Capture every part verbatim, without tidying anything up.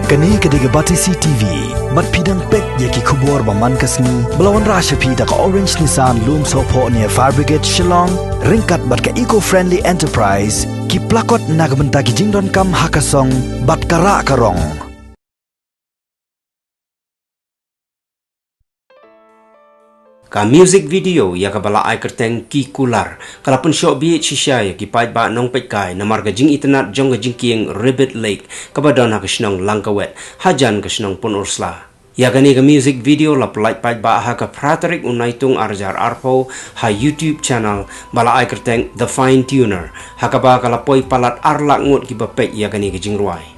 Kane ka dei ka Batesi T V. Bad phi dang peit ïa ki khubor ba man ka sngi ba la wanrah sha phi da ka Orange Nissan Lumsohphoh near Fire Brigade Shillong, ryngkat bad ka Eco Friendly Enterprise, ki plakot na ka bynta ki jingdonkam ha ka song bad ka rah ka rong. Ka music video ïa kaba la ai kyrteng Ki Kular ka la pynshoh bieit shisha ïa ki paidbah nongpeitkai namar ka jingitynnad jong ka jingkieng Ribbit Lake kaba don ha ka shnong Langkawet, hajan ka shnong Pynursla. Ïa kane ka music video la pyllait paidbah ha ka phra tarik u Naitung arhajar arphew ha YouTube channel ba la ai kyrteng The Fine Tuner, ha kaba ka la poi palat ar lak ngut kiba peit ïa kane ka jingrwai.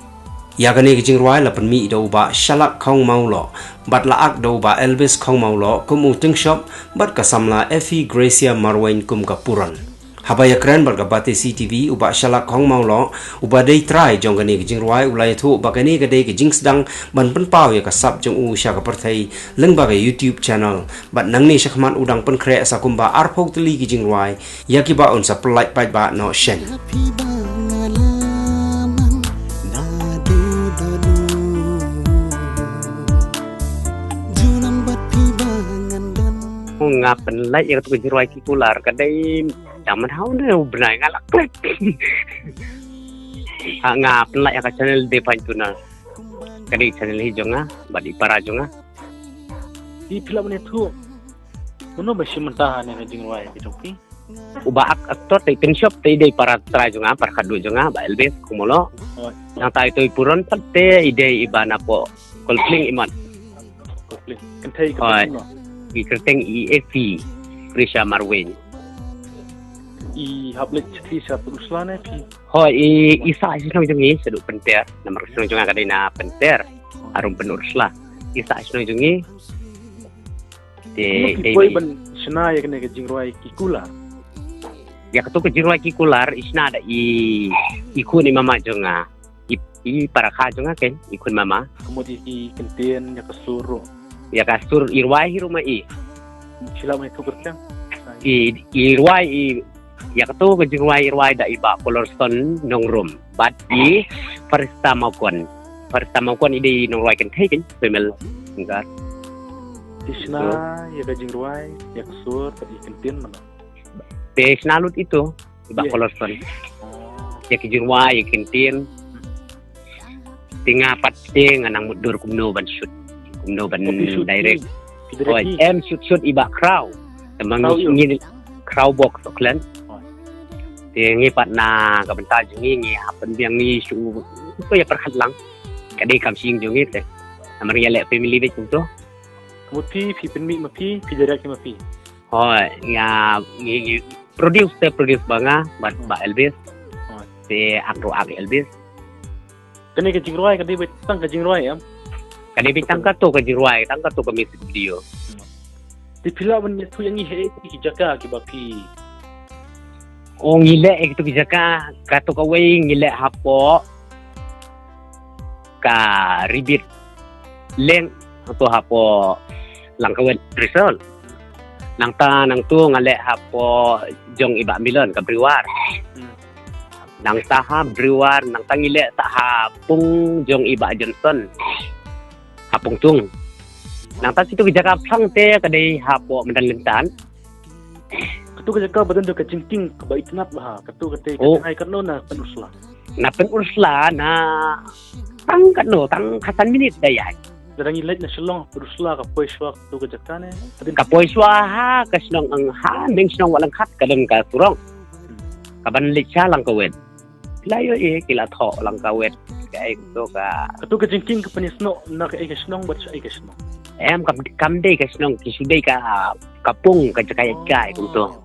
Ïa kane ka jingrwai la pynmih da u Bah Shalak Khongmawloh bad la ak da u Bah Elvis Khongmawloh kum u tyngshop bad ka samla Effie Gracia Marwein kum ka puron. Haba ïakren bad ka Batesi T V, u Bah Shalak Khongmawloh, uba dei trai jong kane ka jingrwai, u la ïathuh ba kane ka dei ka jingsdang ban pynpaw ïa ka sap jong u sha ka pyrthei lyngba ka YouTube channel, bad nangne shakhmat u dang pynkhreh sa kumba arphew tylli ki jingrwai ïa kiba un sa pyllait paidbah noh shen. Nga pynlait ïa katu ka jingrwai Ki Kular ka dei, dang mynhaw ne u bnai nga la klet. Ha, nga pynlait ïa ka channel The Fine Tuner. Ka dei channel hi jong nga bad i para jong nga. Te phi lah ban ïathuh mano ba shim bynta ha kane ka jingrwai ka jong phi? U Bah, ak, aktor te i tyngshop te i dei para trai jong nga, para khadduh jong nga, Bah Elvis Khongmawloh. Hooid. Nangta ito i puron pat te i dei iba napoh Kolpling i mat. Kolpling. Kynthei i kyrteng kumno? I kyrteng i Effie Gracia Marwein. I hap leit sha Pynursla ne phi? Hooid, i, i sah sha shnong jong ngi shaduh Pynter, namar ka shnong jong nga ka dei na Pynter, harum Pynursla. I sah sha shnong jong ngi. Te, kumno phi poi ban shna ïa kane ka jingrwai Ki Kular? Ïa katu ka jingrwai Ki Kular i shna da i, i khun i mama jong nga. I, i para kha jong nga ken, i khun mama. Ka mut ïa ki kyntien, ïa ka sur ruh. Ïa ka sur i rwai hi ruh ma i. Phi lah ban ïathuh kyrteng? I, i rwai i, ïa katu ka jingrwai i rwai da i Bah Colson Nongrum bad i Farista Mawkon. Farista Mawkon i dei i nongrwai kynthei ken, female singer. Te shna ïa ka jingrwai, ïa ka sur bad i kyntien mano? Te shna lut ito i Bah Colson. Ïa ki jingrwai, ïa ki kyntien. Te nga pat te nga nang mutdur kumno ban shoot, kumno ban direct. Em shoot shoot i Bah Khraw. Te ma ngi, ngi Khraw Box Auckland. Te ngi pat na ka bynta jong ngi, ngi hap pynbiang ngi shu, to ïa pyrkhat lang. Ka dei kam shynrang jong ngi te. Namar ngi leh family beit kumto. Ka mut phi, phi pynmih ma phi, phi direct ma phi? Hooid, ïa, ngi, ngi produce te produce ba nga, bad Bah Elvis. Te ak ruh ak Elvis. Kane ka jingrwai ka dei beit tang ka jingrwai em? Ka dei beit tang kato ka jingrwai, tang kato ka music video. Te phi lah ban ïathuh ïa ngi haei ki jaka kiba phi? O, ngi leh ïa kito ki jaka, kato kawei ngi leh hapoh ka Ribbit Lake, to hapoh Langkawet Resort. Nangta nangtu nga leh hapoh jong i Bah Milon ka Brewer. Nangta ha Brewer, nangta ngi leh sa ha pung jong i Bah Johnson. Ha Pungtung. Nangta kito ki jaka phlang te ka dei hapoh Madan Lyntan. Kato ka jaka ba don ka jingkieng kaba itynnad bha, kato kata ka jngai katno na Pynursla? Na Pynursla na tang katno, tang khatsan minit da ïaid. Lada ngi leit na Shillong, Pynursla ka poi shuwa kato ka jaka ne? Ka poi shuwa ha ka shnong, ha mynshnong Watlangkhat ka don ka surok. Kaban leit sha Langkawet. Ki la ïohi, ki la thoh Langkawet. Kaei kumto ka. Kato ka jingkieng ka pynïasnoh na kaei ka shnong bad shaei ka shnong? Em, kam, kam dei ka shnong, ki shu dei ka, ka pung, ka jaka ïaid kai kumto.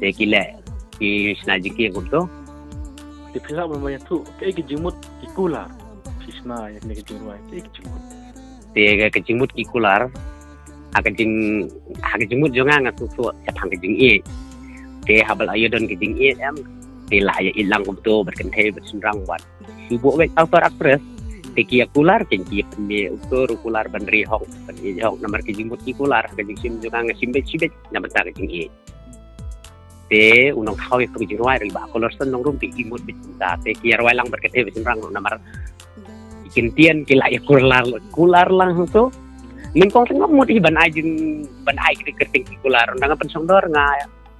Te ki leh, ki shna jingkieng kumto. Te phi lah ban ïathuh kaei ka jingmut ki kular? Phi shna ïa kane ka jingrwai, kaei ka jingmut? Te ka, ka jingmut ki kular, ha ka jing, ha ka jingmut jong nga nga sngewthuh shaphang ka jingïeit. Te haba la ïoh don ka jingïeit em, te la ïa ïeit lang kumto bad kynthei bad shynrang bad shu buh beit actor actress. Te ki ïa kular, ki ïa pynmih u sur u kular ban ri hok, ban ïeit hok, namar ka jingmut ki kular, ha ka jingshim jong nga nga shim beit shibit na bynta ka jingïeit. Te u nongthaw ïa ka jingrwai ruh i Bah Colson Nongrum, te i mut beit kumta. Te ki ïa rwai lang bad kynthei bad shynrang ruh namar i Ki ktien ki la ïa kular, kular lang hangto. Nyngkong te nga mut hi ban ai jing, ban ai ki kyrteng ki kular. Ynda nga pynshong dor nga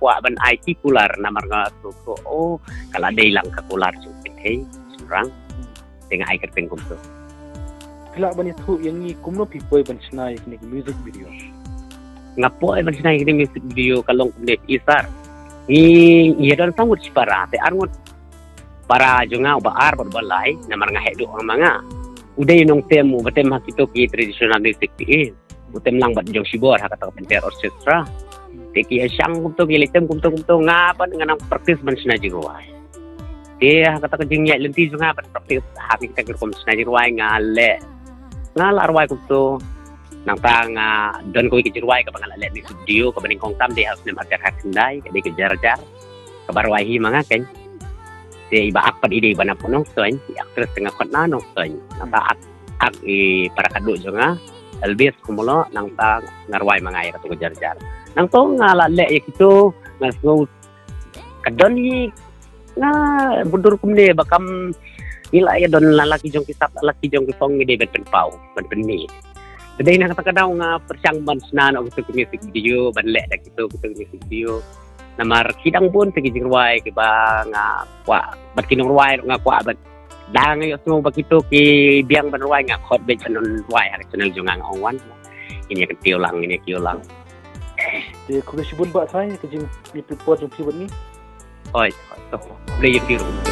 kwah ban ai ki kular namar nga sngew, oh, ka la dei lang ka kular jong pyrthei shynrang. Te nga ai kyrteng kumto. Phi lah ban ïathuh ïa ngi kumno phi poi ban shna ïa kine ki music video? Nga poi ban shna ïa kine music video ka long kumne, phi i sir. Ngi, ngi ïa don sa ngut shipara, te ar ngut para jong nga, uba ar bad uba lai, namar nga heh duh ma nga. U dei u nongtem uba tem ha kito ki traditional music, phi i. U tem lang bad jong shibor ha kata ka Pynter Orchestra. Te ki ïa shang kumto, ki ïa leit tem kumto kumto, nga pat nga nang practice ban shna jingrwai. Te ha kata ka jingïaid lynti jong nga ban practice ha kita ki rukom shna jingrwai, nga leh, nga la rwai kumto. Nangta nga don kawei ka jingrwai kaba nga la leh music video, kaba nyngkong tam dei ha u snem arhajar khyndai, ka dei ka Jar Jar. Kaba rwai hi ma nga keiñ. Te iba ak pat i dei iba na Nongstoiñ, i actress te nga khot na Nongstoiñ. Nangta ak, ak i para khadduh jong nga, Elvis Khumlo, nangta nga rwai ma nga ïa kato ka Jar Jar. Nangto nga la leh ïa kito, nga sngew ka don hi, nga bun dur kumne ba kam ngi la ïa don la la ki jong ki sap, la la ki jong ki song, ngi dei ban pynpaw, ban pynmih. Te dei na kata ka daw nga pyrshang ban shna noh kito ki music video, ban leh da kito, kito ki music video. Namar ki dang bun te ki jingrwai kiba nga kwah, bad ki nongrwai ruh nga kwah, bad dang ïohsngew ba kito ki biang ban rwai, nga khot beit ban rwai ha ka channel jong nga, nga ong wan. Ngin ïa kyntiew lang, ngin ïa kiew lang. Te khublei shibun Bah Trai ïa ka jingmih por jong phi bad ngi. Hooid, hooid, to. Khublei ïa phi ruh.